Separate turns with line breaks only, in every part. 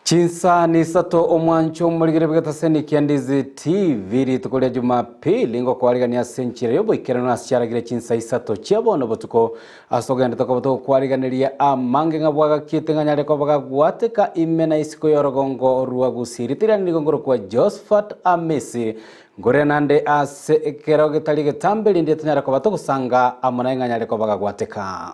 Chinsa nisato omwancho omorigere bw'egetaseni kia Ndizi TV rituko ria Jumapili ngokwarigania ase enchera y'oboikeranu ase chiaragire chinsa isato chia bono botuko ase ogenderete koba togokwariganeria amange ng'a bwagakiete ng'a nyare koba gagwateka ime na isiko y'orogongo rwa Gusii. Rituko riane nigo ngorokwa Josephat Amisi ngore nande ase ekero getari getambe rinde tonyare koba togosanga amo naye ng'a nyare koba gagwateka.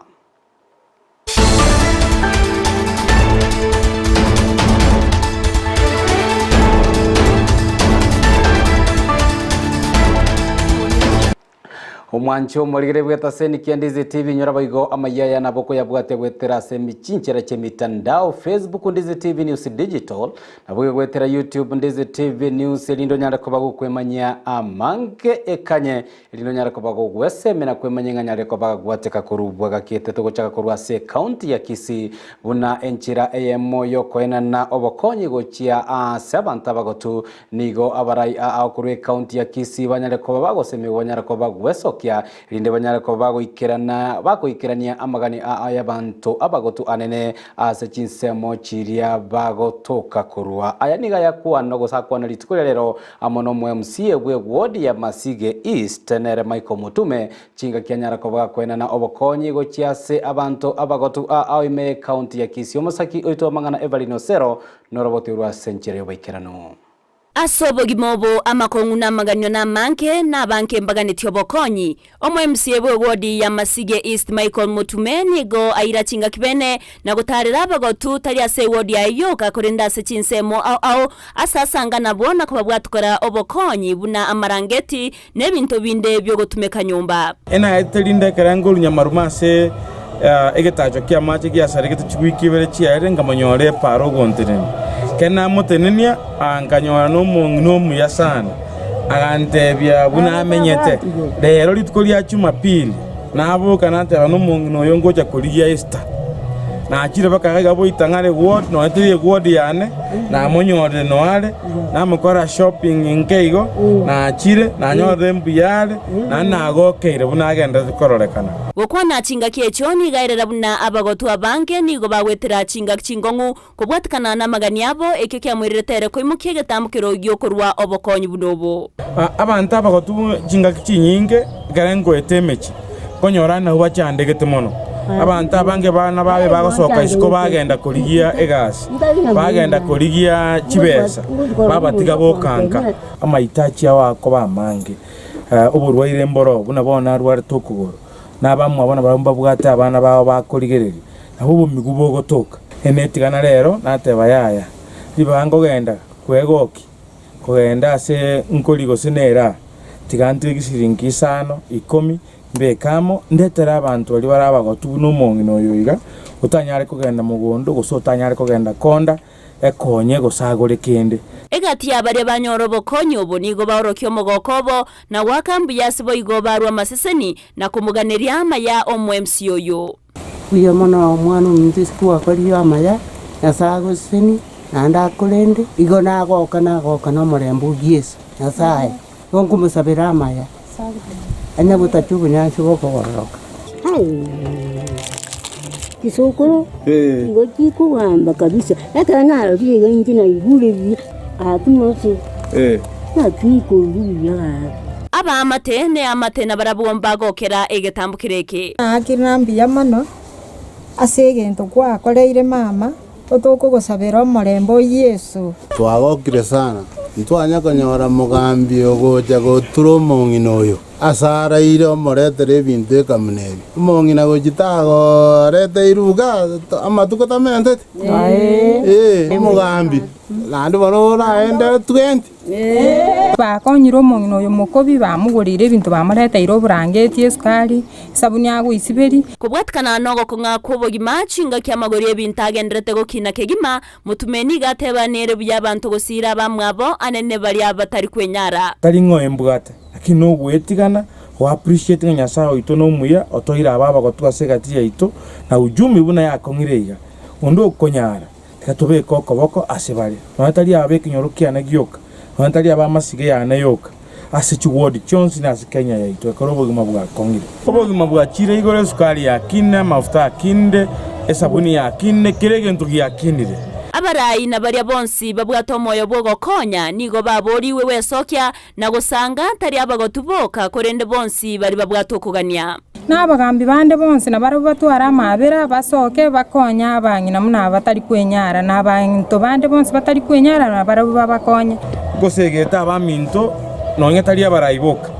Omwanchi omorigere bw'etaseni kia Ndizi TV nyora boigo amayia aya nabo okoyabwatia goetera ase chinchera chi'emitandao Facebook Ndizi TV News Digital Naboigo goetera YouTube Ndizi TV News erinde onyare koba gokwemanyia amange ekanye erinde onyare koba gogwesemia na kwemanyia ng'a nyare koba gagwateka korubwa gaki togochaka korwa ase ekaunti ya Kisii buna enchera eyemo yokoenana obokonyi gochia ase abanto abagotu nigo abarai aa korwa ekaunti ya Kisii banyare koba bagosemiwa banyare koba bagwesokia erinde banyare koba bagoikerana bagoikerania amagani aa y'abanto abagotu anene Ase chinsemo chiria bagotoka korwa. Aya nigo ayakwana gose akwana rituko ria rero amo nomo MCA bwe ward ya Masige East nere Michael Mutume chingaki anyara koba gakoenana obokonyi gochia ase abanto abagotu aa ao ime ye county ya Kisii omosaki oito amang'ana Evelyn Osero noroboti orwa ase enchera yoboikeranu.
Ase obogima obo amakong'u na amaganio namange, na abange mbaganetie obokonyi. Omo-MCA bw'ewodi ya Masige East Michael Mutume nigo aira chingaki bene na gotaarera abagotu tari ase ewodi yaye yoka korende ase chinsemo ao ao ase asanga nabwo na kobabwatukora obokonyi buna amarangeti na ebinto binde biogotumeka nyomba.
Enaete rinde ekero nkorunya amaruma ase egetacho ki'amache giasaregete chiwiki ibere chiaerire, nkamonyora epaara ogontenenia. Ekero namotenenia, nkanyora nomong'ina omuya sana, agantebia buna amenyete. Rero rituko ria Jumapili, naboka nateba nomong'ina oyo ngocha korigia Esther. Nachire mpaka iga boitang'are ward, nonya teri eward yane, namonyorire nonya are, namokora shopping nke igo, nachire, nanyorire mbuya are, naende nagokeire buna agenderete kororekana.
Gokwana chingaki echio nigo aerera buna abagotu abange nigo bagwetera chingaki chingong'u kobwatikana namagani abo, ekio kiamoirerete ere koimokia egetambokero gi'okorua obokonyi buna obo.
Abanto abagotu chingaki chinyinge ekero nkoeta emechie, nkonyora nabwo bachandegete mono. Abanto abange bana babe bagosoka isiko bagenda korigia egasi, bagenda korigia chibesa, babatiga bokanka. Amaitachi ao akoba amange, oborwaire mboro buna bono arwarete okogoro, na abamwabo nabarabwo mbabwate abana bao bakorigereria, nabo obomigu bogotoka. Enetigana rero nateba yaya, ribaga nkogenda kwegokia, kogenda ase nkori gose nera, tiga ntwe gisiringi isano, ikomi, mbeke amo, ndetere abanto baria bare abagotu buna omong'ina oyo iga, otanyare kogenda mogondo, gose otanyare kogenda konda, ekonye gose agore kende.
Egati ya baria banyora obokonyi obo nigo baorokia omogoko obo, na goaka mbuya ase boigo barua amaseseni, na komoganeria amaya omo-MC oyo.
Mbuya mono omwana ominto ase gwakorire amaya, Nyasae agosesenie, naende akorende, igo nagoka nagoka na omorembe o Yeso, Nyasae, igo nkomosabera amaya, onye gotachia obonyansi bokogororoka.
Chisokoro nigo chikogamba kabisa, ekero narorire iga inche naigure buya, gaki mose, naki nkoigwa buya gaki.
Abaamate neamate nabarabwo mbagokera egetambokero eke.
Naki na mbuya mono ase egento gwakoreire mama, otokogosabera omorembe o Yeso.
Twagokire sana, ntwanya konyora mogambi ogocha gotura omong'ina oyo ase araire omoretere ebinto ekamuna ebi. Omong'ina gochia tagoreta iruga amatuko tamentete? Ee, omogambi naende bono oraende 20.
Bakonyire omong'ina oyo mokobi, bamogoreire ebinto bamoreteire oborangeti, esukari, esabuni agoisiberia.
Kobwatikana nogokong'a kw'obogima, chingaki amagori 'ebinto agenderete gokina kegima, Motume nigo ateba nere buya abanto gosiira abamwabo anene baria batari kwenyara.
Tari ng'a oembwate, lakini nogoetigana, go appreciate ng'a Nyasae oito nomuya, otoire aba abagotu ase egati yaito, na ujumi buna yakong'ire iga. Onde okonyara, tiga tobeke okoboko ase bare, nonya tari aba ekenyoro kiane gioka, nonya tari aba amasige yane yoka, ase chiward chionsi na ase Kenya yaito, ekero obogima bwakong'ire. Obogima bwachire igoro, esukari yakinire, amafuta akinire, esabuni yakinire, kera egento giakinire.
Abarai na baria bonsi babwate omoyo bw'ogokonya nigo baboorigwe gwesokia na gosanga, tari abagotu boka, korende bonsi baria babwate okogania.
Na abagambi bande bonsi nabarabwo batware amaabera, basoke bakonye abang'ina buna abatari kwenyara, na abanto bande bonsi batari kwenyara nabarabwo babakonye.
Gosegete abaminto, nonya tari abarai boka,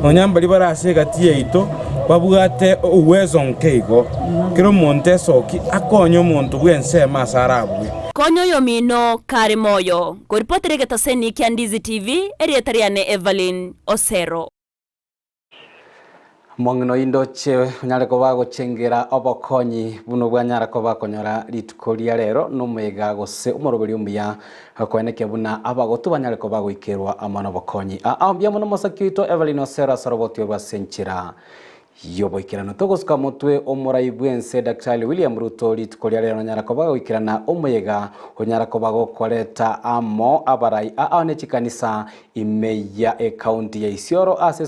nonya mbaria bare ase egati yaito babwate uwezo nke igo, kera omonto esoki akonye omonto bw'ensemo ase arabue.
Konya oyomino kare moyo. Nkoripotera egetaseni kia Ndizi TV, erieta riane Evelyn Osero.
Omong'ina oyio ndoche onyare koba agochengera obokonyi buna obwanyara koba akonyora rituko ria rero nomoyega gose omoroberi omuya koenekia buna abagotu banyare koba agoikerwa amo nobokonyi. Aa mbuya mono omosaki oito Evelyn Osero ase oroboti orwo ase enchera y'oboikeranu. Togosuka motwe omorai bw'ense Daktari William Ruto rituko ria rero nonyara koba agoikerana omoyega onyara koba gokoreta amo abarai aa ne chikanisa Ime ya ekaunti ya Isiolo ase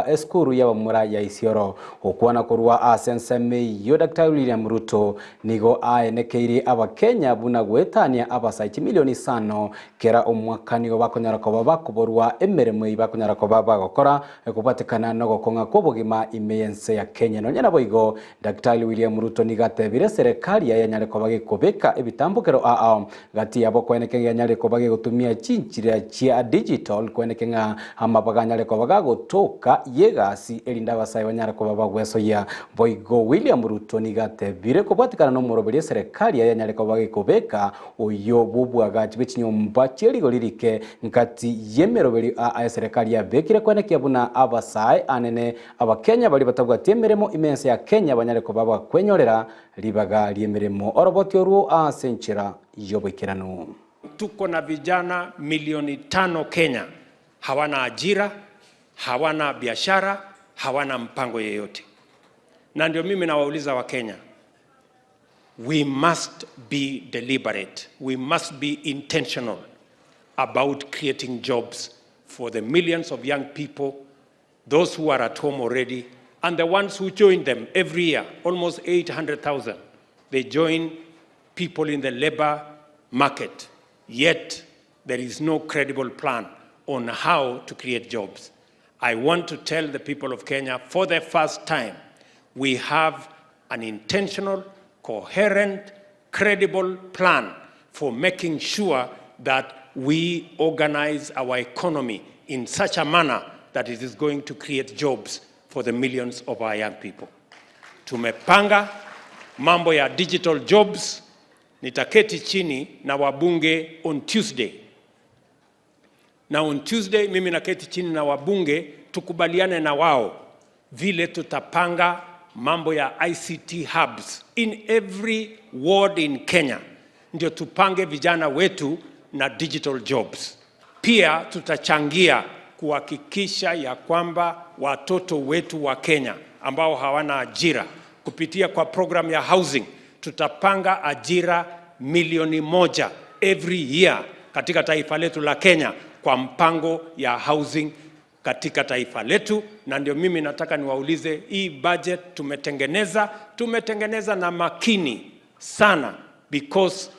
esukuru y'abamura ya Isiolo. Gokwana korwa ase ensemo eyio Daktari William Ruto nigo aenekeirie abakenya buna goetania abasae chimilioni isano kera omwaka nigo bakonyara koba bakoborwa emeremo eyio bakonyara koba bagokora kobwatekana nogokong'a kw'obogima ime y'ense ya Kenya. Nonya naboigo Daktari William Ruto nigo atebire eserekari yaye yanyare koba gekobeka ebitambokero ao Gati yabo kweneke ng'a yanyare koba gegotumia chinchira chia digital kweneke ng'a amabaga anyare koba gagotoka y'egasi erinde abasae banyare koba bagwesoyia. Boigo William Ruto nigo atebire kobwatikana nomoroberi eserekari yaye yanyare koba gekobeka oyo bw'obwagachi bwe chinyomba chie rigori rike ngati y'emeroberi aa eserekari yabekire kwenekia buna abasae anene Abakenya baria batabwati emeremo ime ense ya Kenya banyare koba bakwenyorera Ribaga ri'emeremo oroboti orwo ase enchera y'oboikeranu.
Tuko na vijana milioni tano Kenya hawana ajira, hawana biashara, hawana mpango yeyote. Na ndio mimi nawauliza Wakenya, we must be deliberate, we must be intentional about creating jobs for the millions of young people those who are at home already and the ones who join them every year, almost 800,000. They join people in the labor market. Yet there is no credible plan on how to create jobs. I want to tell the people of Kenya for the first time, we have an intentional, coherent, credible plan for making sure that we organize our economy in such a manner that it is going to create jobs for the millions of our young people. Tumepanga mambo ya digital jobs. Nitaketi chini na wabunge on Tuesday na on Tuesday mimi naketi chini na wabunge tukubaliane na wao vile tutapanga mambo ya ICT hubs in every ward in Kenya, ndio tupange vijana wetu na digital jobs. Pia tutachangia kuhakikisha ya kwamba watoto wetu wa Kenya ambao hawana ajira kupitia kwa program ya housing tutapanga ajira milioni moja every year katika taifa letu la Kenya kwa mpango ya housing katika taifa letu, na ndio mimi nataka niwaulize, hii budget tumetengeneza, tumetengeneza na makini sana because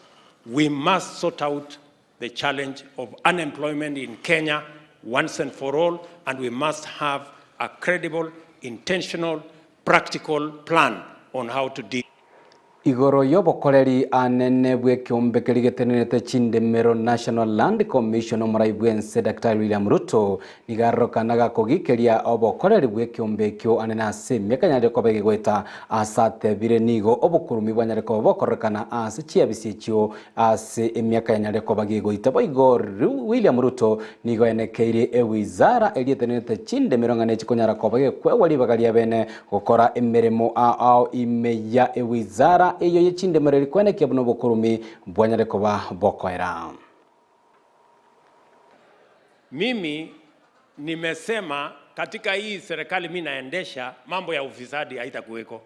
we must sort out the challenge of unemployment in Kenya once and for all, and we must have a credible, intentional, practical plan on how to deal.
Igoro y'obokoreri anene bw'ekeombe keria getenenerete chindemero National Land Commission omorai bw'ense Daktari William Ruto nigo arorokana gakogikeria obokoreri bw'ekeombe ekio anene ase emiaka yanyarire koba egegoeta ase atebire nigo obokurumi bwanyare koba bokororekana ase chiabisi echio ase emiaka yanyarire koba gegoita. Boigo William Ruto nigo aenekeirie ewizara eria etenenerete chindemero ng'a nechikonyara koba gekwegwa ribaga riabene Gokora emeremo ao ime ya ewizara eyio ye chindemero eri kwenekia buna obokurumi bwanyare koba bokoera.
Mimi nimesema katika hii serikali mi naendesha, mambo ya ufisadi haitakuweko.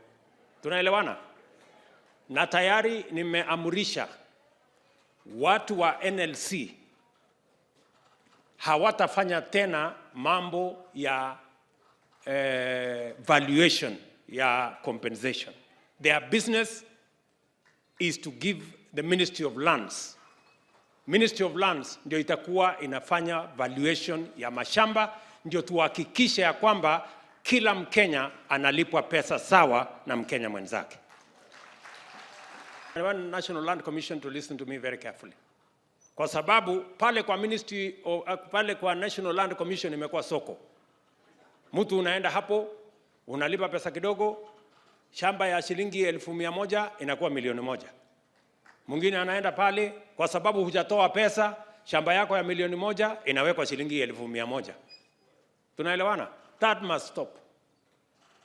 Tunaelewana? Na tayari nimeamurisha watu wa NLC hawatafanya tena mambo ya eh, valuation ya compensation. Their business is to give the Ministry of Lands Ministry of Lands ndio itakuwa inafanya valuation ya mashamba, ndio tuhakikishe ya kwamba kila Mkenya analipwa pesa sawa na Mkenya mwenzake. I want National Land Commission to listen to me very carefully, kwa sababu pale kwa ministry of, pale kwa National Land Commission imekuwa soko. Mtu unaenda hapo unalipa pesa kidogo, shamba ya shilingi 100,000 inakuwa 1,000,000. Mwingine anaenda pale kwa sababu hujatoa pesa, shamba yako ya 1,000,000 inawekwa shilingi 100,000. Tunaelewana? That must stop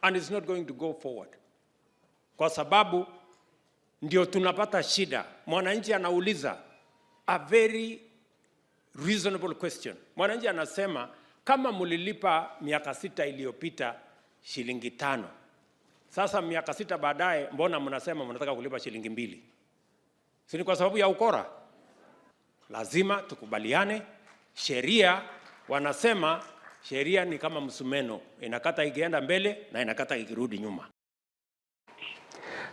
and it's not going to go forward, kwa sababu ndio tunapata shida. Mwananchi anauliza a very reasonable question. Mwananchi anasema kama mlilipa miaka 6 iliyopita shilingi 5, sasa miaka 6 baadaye mbona mnasema mnataka kulipa shilingi 2? Si ni kwa sababu ya ukora? Lazima tukubaliane. Sheria wanasema sheria ni kama msumeno, inakata ikienda mbele na inakata ikirudi nyuma.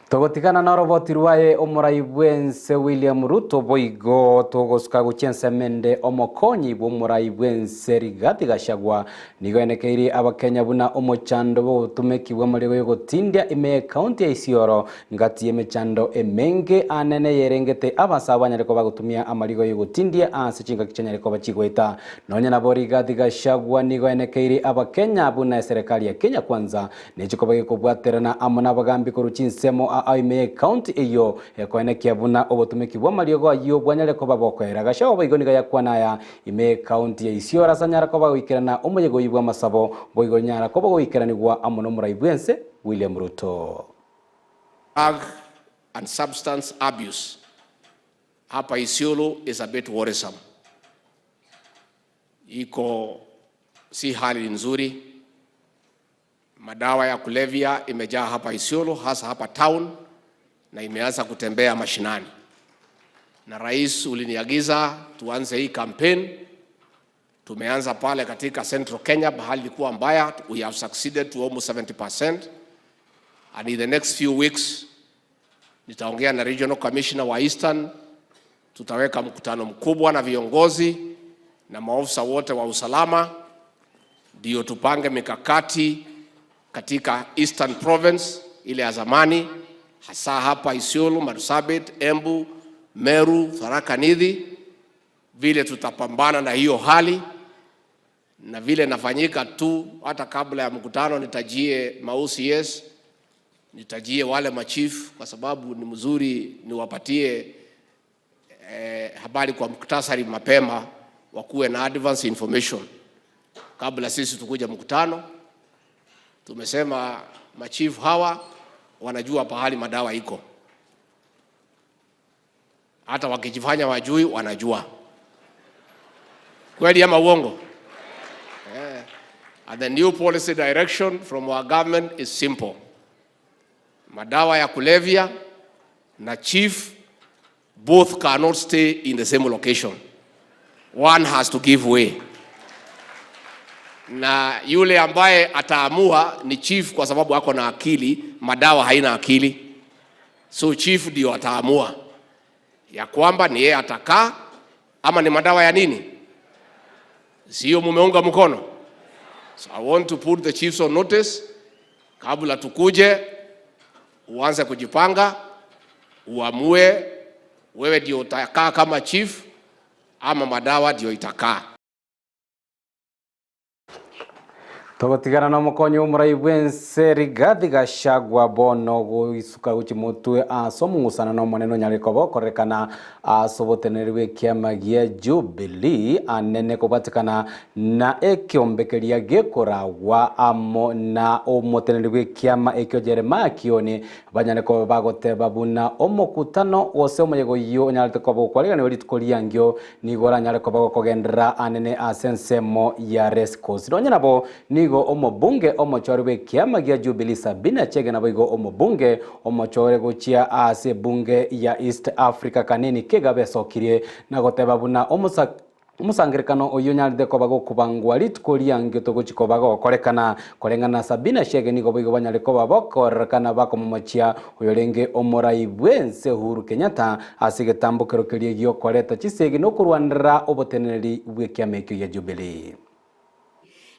Togotigana na roboti rwaye omorai bwense William Ruto boigo togosuka gochia mende omokonyi bw'omorai bwense Rigathi Gachagua nigo enekeire abakenya buna omochando bogotumeki bwa omorego yogotindia ime county ya Isiolo ngati emechando emenge anene yerengete abasa banyare koba gotumia amarigo yogotindia ase chingaki chianyare koba chigoeta nonya nabo Rigathi Gachagua nigo enekeire abakenya buna serikali ya Kenya Kwanza nechikoba gekobwaterana amo n'abagambi korwa chinsemo aime county eyo ekoenekia buna obotumeki bwa mariogo ayo bwanyare koba bokoera Gachagua boigo nigo yakwana aya ime county ya Isiolo ase anyara koba goikerana omoyego bwa masabo boigo nyara koba goikeranigwa amo n'omorai bwense William Ruto.
Drug and substance abuse hapa Isiolo is a bit worrisome. Iko si hali nzuri. Madawa ya kulevya imejaa hapa Isiolo, hasa hapa town, na imeanza kutembea mashinani. Na rais uliniagiza tuanze hii campaign. Tumeanza pale katika Central Kenya, bahali ilikuwa mbaya. We have succeeded to almost 70%. And in the next few weeks nitaongea na regional commissioner wa Eastern, tutaweka mkutano mkubwa na viongozi na maofisa wote wa usalama, ndio tupange mikakati katika Eastern Province ile ya zamani, hasa hapa Isiolo, Marsabit, Embu, Meru, Tharaka Nithi, vile tutapambana na hiyo hali na vile nafanyika tu. Hata kabla ya mkutano nitajie ma OCS, nitajie wale machief, kwa sababu ni mzuri niwapatie habari kwa muktasari mapema, wakuwe na advance information kabla sisi tukuja mkutano. Tumesema machief hawa wanajua pahali madawa iko, hata wakijifanya wajui wanajua. Kweli ama uongo? And the new policy direction from our government is simple. Madawa ya kulevya na chief both cannot stay in the same location. One has to give way. Na yule ambaye ataamua ni chief, kwa sababu ako na akili, madawa haina akili. So chief ndio ataamua ya kwamba ni yeye atakaa ama ni madawa ya nini. Sio mumeunga mkono? So I want to put the chiefs on notice kabla tukuje, uanze kujipanga, uamue wewe ndio utakaa kama chief ama madawa ndio itakaa.
Togotigana na omokonyi omorai bwense Rigathi Gachagua bono goisuka gochimotwe ase omong'usano na omonene onyare koba okorekana ase oboteneri bwa ekiama gia Jubilee anene kobwatekana na ekiombekeria gekoragwa amo na omoteneri bwa ekiama ekio Jeremiah Kioni banyare koba bagoteba buna omokutano gose omoyego oyio onyarete koba gokwareganiwa rituko riangio nigo oranyare koba gokogenderera anene ase ensemo ya Race Course. Nonya nabo nigo omobunge omochore bwa ekiama gia Jubilee Sabina Chege nabo igo omobunge omochore gochia ase ebunge ya East Africa Kanini Kigabe esokirie na goteba buna omosa Omosangererekano oyio onyarete koba gokobangwa rituko riangio togochia koba gokorekana. Koreng'ana na Sabina Shege nigo boigo banyare koba bokorerekana bakomomochia oyorenge omorai bw'ense Uhuru Kenyatta ase egetambokero keria giokoreta chisegi na okorwanerera oboteneneri bw'ekiama ekio gia Jubilee.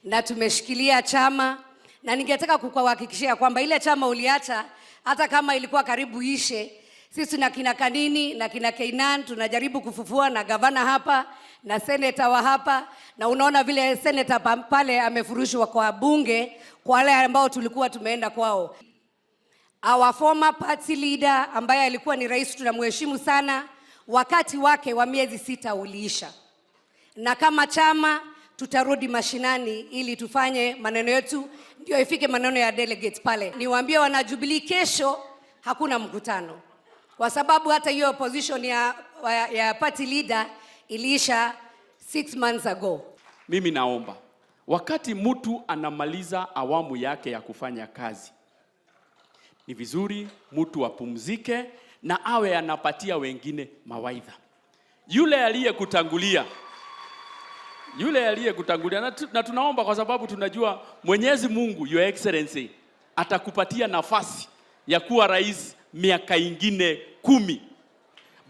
Na tumeshikilia chama na ningetaka kukuhakikishia kwamba ile chama uliacha hata kama ilikuwa karibu ishe, sisi na kina Kanini na kina Keinan tunajaribu kufufua na gavana hapa na seneta wa hapa, na unaona vile seneta pale amefurushwa kwa bunge kwa wale ambao tulikuwa tumeenda kwao. Our former party leader ambaye alikuwa ni rais, tunamheshimu sana, wakati wake wa miezi 6 uliisha, na kama chama tutarudi mashinani ili tufanye maneno yetu ndio ifike maneno ya delegates pale. Niwaambie wana Jubilee, kesho hakuna mkutano kwa sababu hata hiyo position ya party leader iliisha 6 months ago.
Mimi naomba wakati mtu anamaliza awamu yake ya kufanya kazi, ni vizuri mtu apumzike na awe anapatia wengine mawaidha. Yule aliyekutangulia, yule aliyekutangulia, na tunaomba kwa sababu tunajua Mwenyezi Mungu, Your Excellency, atakupatia nafasi ya kuwa rais miaka ingine 10.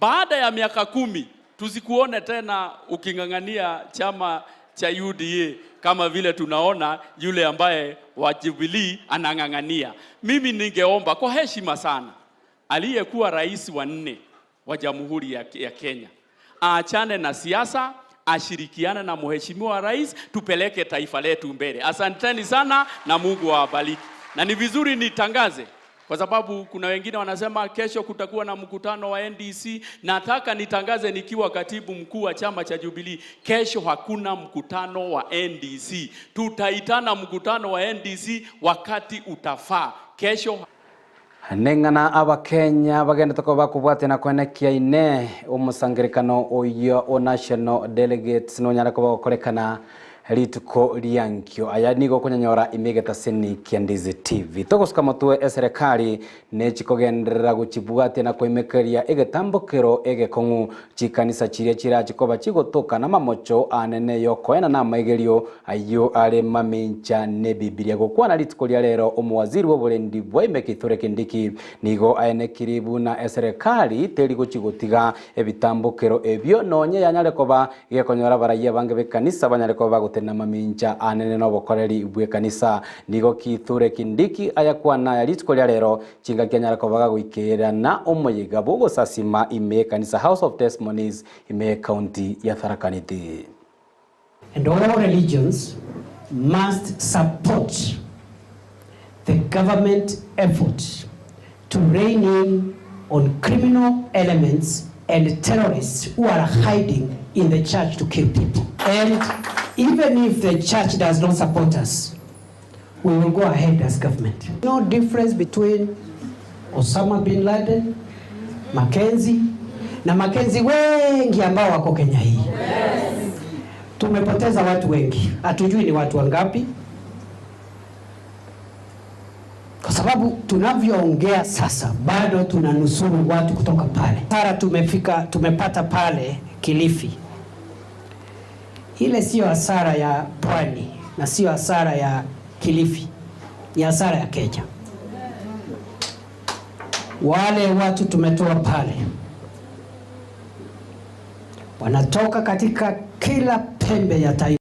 Baada ya miaka 10 tusikuone tena uking'ang'ania chama cha UDA kama vile tunaona yule ambaye wa Jubilee anang'ang'ania. Mimi ningeomba kwa heshima sana aliyekuwa rais wa 4 wa Jamhuri ya Kenya aachane na siasa, ashirikiane na mheshimiwa rais, tupeleke taifa letu mbele. Asanteni sana na Mungu awabariki. Na ni vizuri nitangaze kwa sababu kuna wengine wanasema kesho kutakuwa na mkutano wa NDC. Nataka nitangaze nikiwa katibu mkuu wa chama cha Jubilee, kesho hakuna mkutano wa NDC. Tutaitana mkutano wa NDC wakati utafaa. Kesho
Neng'ana abakenya bagendete ko bakubwatia na kwenekia ine omosangerekano oyo o National Delegates nonyara koba gokorekana rituko riankio aya nigo kunyanyora imegeta seni kia Ndizi TV togosuka motwe eserikali nechikogenderera guchibwatia na koimekeria egetambokero egekong'u chikanisa chiria chirachikoba chigotoka na mamocho anene yokoena na maigerio ayo are mamincha ne Biblia gokwana rituko ria rero omuwaziri wa oborendi bwa Kithure Kindiki nigo aenekiri buna eserikali teri gochigotiga ebitambokero ebio nonye yanyare koba gekonyora baraiya bange bekanisa banyare koba gotena mamincha anene nobokoreri bw'ekanisa nigo Kithure Kindiki ayakwana ya rituko ria rero chingaki anyara kobaga goikerana omoyega bogosasima ime kanisa House of Testimonies ime county ya Tharaka Nithi.
And all religions must support the government effort to rein in on criminal elements and terrorists who are hiding in the church to kill people. And even if the church does not support us, we will go ahead as government. No difference between Osama bin Laden, Mackenzie na Mackenzie wengi ambao wako Kenya hii. Tumepoteza watu wengi, hatujui ni watu wangapi, kwa sababu tunavyoongea sasa bado tunanusuru watu kutoka pale. Sara tumepata pale Kilifi. Ile sio hasara ya Pwani na sio hasara ya Kilifi, ni hasara ya Kenya. Wale watu tumetoa pale wanatoka katika kila pembe ya taifa.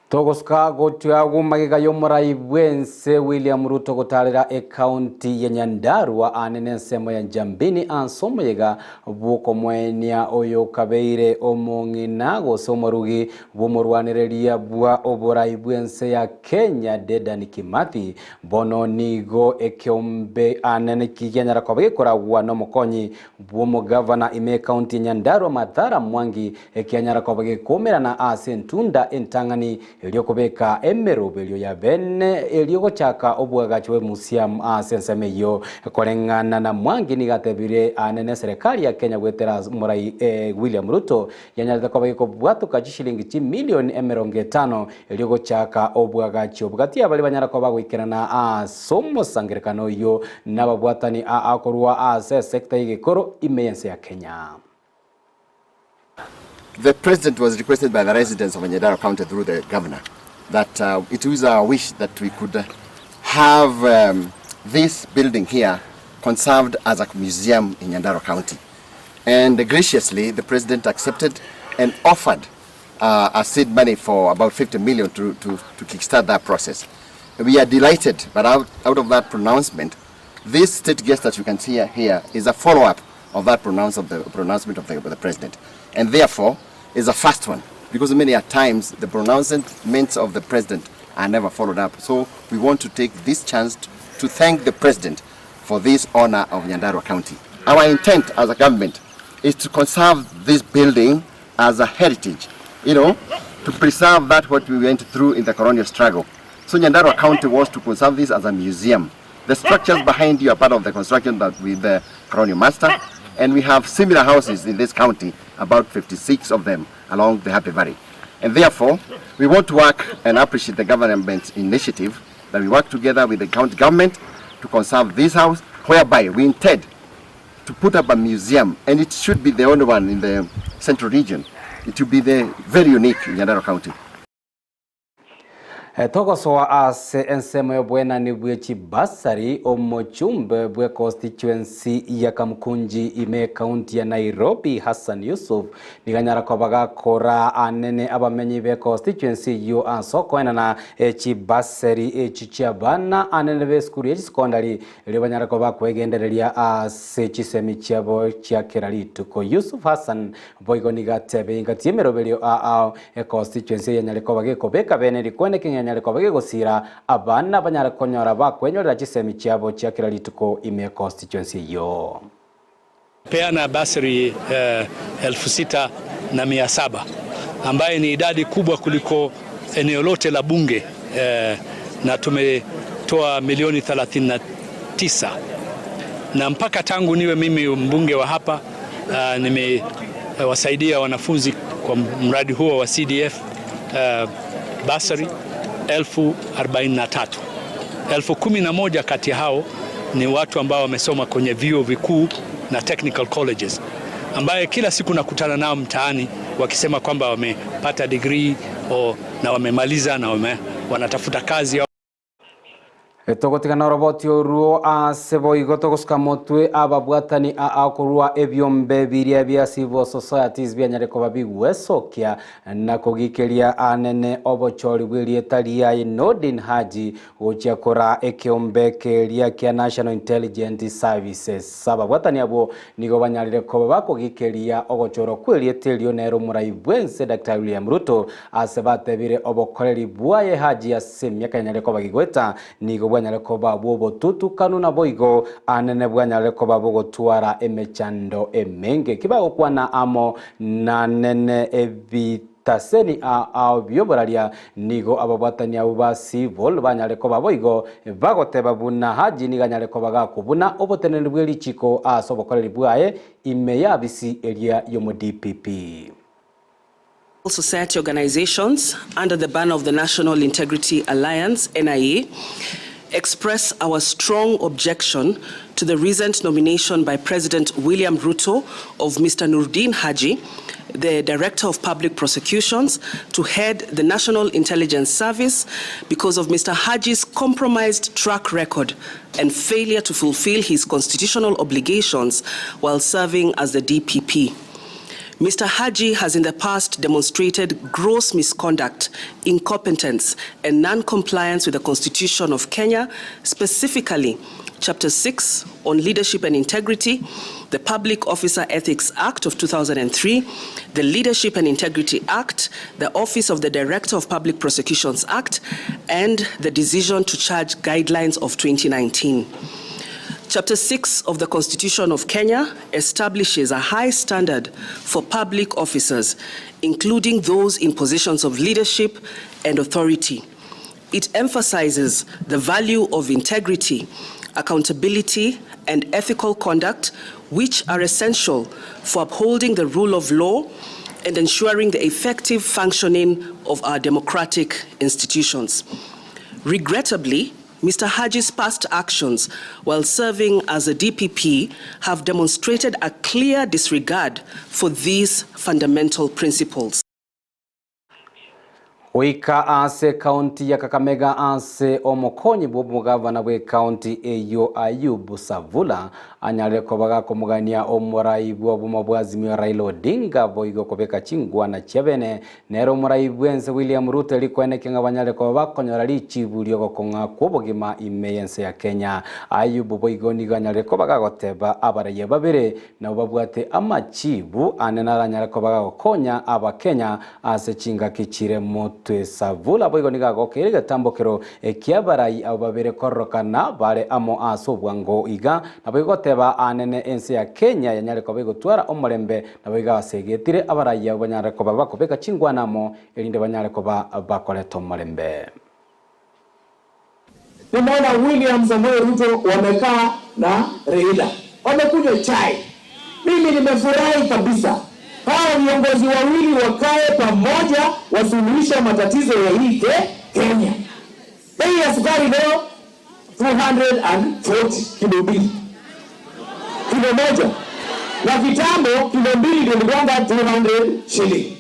Togosuka gotua gumagiga yomurai bwense William Ruto gotarera ekaunti ya Nyandarua anene ensemo ya Njambini ansomoyega bwokomwenia oyo kabeire omong'ina gose omorugi bwomorwanereria bwa oborai bwense ya Kenya Dedan Kimathi bono nigo ekeombe anene kigianyara koba gekoragwa nomokonyi bwomogavana ime ekaunti ya Nyandarua Mathara Mwangi ekianyara koba gekumerana ase entunda entang'ani erio kobeka emeroberio ya bene erio gochaka obwagachi bw'emuseum ase ensemo eyio. Koreng'ana na Mwangi nigo atebire ane neserekari ya Kenya goetera omorai William Ruto yanyarete koba gekobwatoka chishilingi chimilioni 50 erio gochaka obwagachi obo gati ya baria banyara koba goikerana ase omosangerekano oyio nababwatani aa korwa ase esecta y'egekoro ime y'ense ya Kenya.
The president was requested by the residents of Nyandarua County through the governor that uh, it is our wish that we could have um, this building here conserved as a museum in Nyandarua County. And graciously, the president accepted and offered uh, a seed money for about 50 million to, to, to kickstart that process. We are delighted, but out, out of that pronouncement, this state guest that you can see here is a follow-up of that pronounce of the pronouncement of the, of the president. And therefore, is a first one, because many a times the pronouncements of the president are never followed up. So we want to take this chance to thank the president for this honor of Nyandarua County. Our intent as a government is to conserve this building as a heritage, you know, to preserve that what we went through in the colonial struggle. So Nyandarua County was to conserve this as a museum. The structures behind you are part of the construction that with the colonial master, and we have similar houses in this county, about 56 of them along the Happy Valley. And therefore, we want to work and appreciate the government's initiative that we work together with the county government to conserve this house, whereby we intend to put up a museum, and it should be the only one in the central region. It will be the very unique in Nyandarua County.
Togosoa ase ensemo y'obwenani bwe chibasari omochumbe bwe constituency ya Kamukunji ime ekaunti ya Nairobi Hassan Yusuf niganyara koba gakora anene abamenyi be constituency eyio ase okoenana chibasari echi chiabana anene be esukuru ye chisekondari erio banyare koba bakwegendereria ase chisemi chiabo chia kera rituko. Yusuf Hassan boigo nigo atebe ingati y'emeroberio ao econstituency eyanyare koba gekobeka bene rikwane keng'enyare koba gegosira abana banyare konyora bakwenyorera chisemi chiabo chia kera rituko ime constituency eyio.
Peana basari 6,700 ambaye ni idadi kubwa kuliko eneo lote la bunge na tumetoa milioni 39 na mpaka tangu niwe mimi mbunge wa hapa nimewasaidia wanafunzi kwa mradi huo wa CDF basari 43,000. 11,000 kati hao ni watu ambao wamesoma kwenye vyuo vikuu na technical colleges, ambaye kila siku nakutana nao mtaani wakisema kwamba wamepata degree o, na wamemaliza na wanatafuta kazi.
Togotigana oroboti oruo ase boigo togosuka motwe ababwatani akorwa ebiombe biria bia civil societies bianyare koba bigwesokia na kogikeria anene obochori bw'erieta ria Nordin Haji gochia kora ekiombe keria kia National Intelligence Services. Ababwatani abo nigo banyarire koba bakogikeria ogochorwa kw'erieta erio nero omorai bwense Dr. William Ruto ase batebire obokoreri bwaye Haji ase emiaka yanyare koba gigweta nigo bwanyare koba bwobotutukanu na boigo anene bwanyare koba bogotwara emechando emenge kibagokwana amo nanene ebitaseni ao bioboraria nigo ababwatani abo ba civil banyare koba boigo bagoteba buna Haji nigo anyare koba gakobuna oboteneneri bwe richiko ase obokoreri bwaye ime yabisi eria yomo DPP.
Society organizations under the banner of the National Integrity Alliance, NIA, express our strong objection to the recent nomination by President William Ruto of Mr. Nurdin Haji, the Director of Public Prosecutions, to head the National Intelligence Service because of Mr. Haji's compromised track record and failure to fulfill his constitutional obligations while serving as the DPP. Mr. Haji has in the past demonstrated gross misconduct, incompetence, and non-compliance with the Constitution of Kenya, specifically Chapter 6 on Leadership and Integrity, the Public Officer Ethics Act of 2003, the Leadership and Integrity Act, the Office of the Director of Public Prosecutions Act, and the Decision to Charge Guidelines of 2019. Chapter 6 of the Constitution of Kenya establishes a high standard for public officers, including those in positions of leadership and authority. It emphasizes the value of integrity, accountability, and ethical conduct, which are essential for upholding the rule of law and ensuring the effective functioning of our democratic institutions. Regrettably, Mr. Haji's past actions while serving as a DPP have demonstrated a clear disregard for these fundamental principles.
Goika ase ekaunti ya Kakamega ase omokonyi bw'omogavana bw'ekaunti eyio Ayub Savula anyarire koba gakomogania omorai bw'obomo bwa Azimio Raila Odinga boigo kobeka chingwana chia bene Nere omorai bw'ense William Ruto erikoenekia ng'a banyare koba bakonyora richibu ri'ogokong'a kw'obogima ime y'ense ya Kenya. Ayubu boigo nigo anyarire koba gagoteba abaraiya babere nabwo babwate amachibu ane naranyare koba gagokonya Abakenya ase chingaki chire motwe. Savula boigo nigo agokeire egetambokero eki'abarai abo babere kororokana bare amo ase obwango iga. Naboigo goteba anene ense ya Kenya yanyare koba egotwara omorembe Naboigo abasegetire abarai abwo banyare koba bakobeka chingwana amo, erinde banyare koba bakoreta omorembe.
Nimeona William Samoei Ruto wamekaa na Raila wamekunywa chai. Mimi nimefurahi kabisa. Hawa viongozi wawili wakae pamoja wasuluhishe matatizo ya hii Kenya. Bei ya sukari leo 240 kilo mbili, kilo moja, na kitambo kilo mbili ndio ilikuwanga 200 shilling.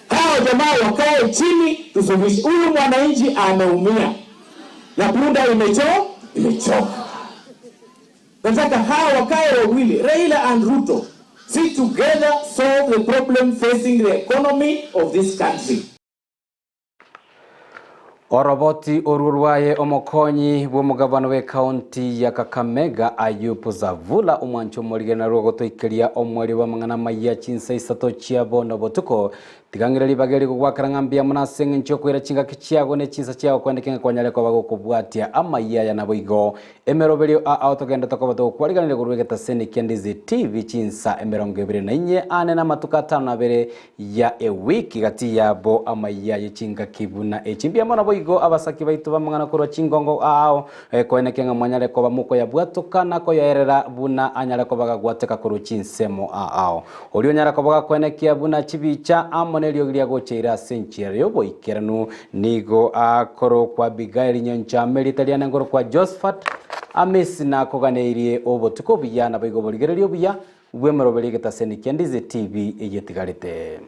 Hawa jamaa wakae chini tusuluhishe. Huyu mwananchi ameumia na punda imecho imechoka. Nataka hawa wakae wawili, Raila and Ruto, sit together, solve the problem facing the economy of this country.
Oroboti orwo rwaye omokonyi bw'omogabana bw'ekaunti ya Kakamega Ayub Savula omwancho omorigeri narwo ogotoikeria omweri bw'amang'ana amaya chinsa isato chia bono botuko. Tiga ng'ire ribaga eri gogwakera ng'a mbuya mono ase eng'encho y'okoira chingaki chiago ne chinsa chiago kwandeka ng'a kwanyare koba gokobwatia amayia aya naboigo emeroberio aa ao togende tokoba togokwariganera igoro bw'egetaseni kia Ndizi TV chinsa 24 ane na amatuko atano na abere ya ewiki gati yabo amaiya ye chingaki buna echi. Mbuya mono boigo abasaki baito b'amang'ana korwa chingongo ao, koenekia ng'a mwanyare koba mokoyabwatoka na koyaerera buna anyare koba gagwateka korwa chinsemo ao. Oria onyare koba gakoenekia buna chibicha amo neriogi ria gocha ire ase enchera y'oboikeranu nigo akorokwa Abigaili Nyanchama, erieta riane nkorokwa Josephat Amisi nakoganeirie obotuko obuya naboigo oborigereria obuya Bw'emeroberi egetaseni kia Ndizi TV eyetigarete.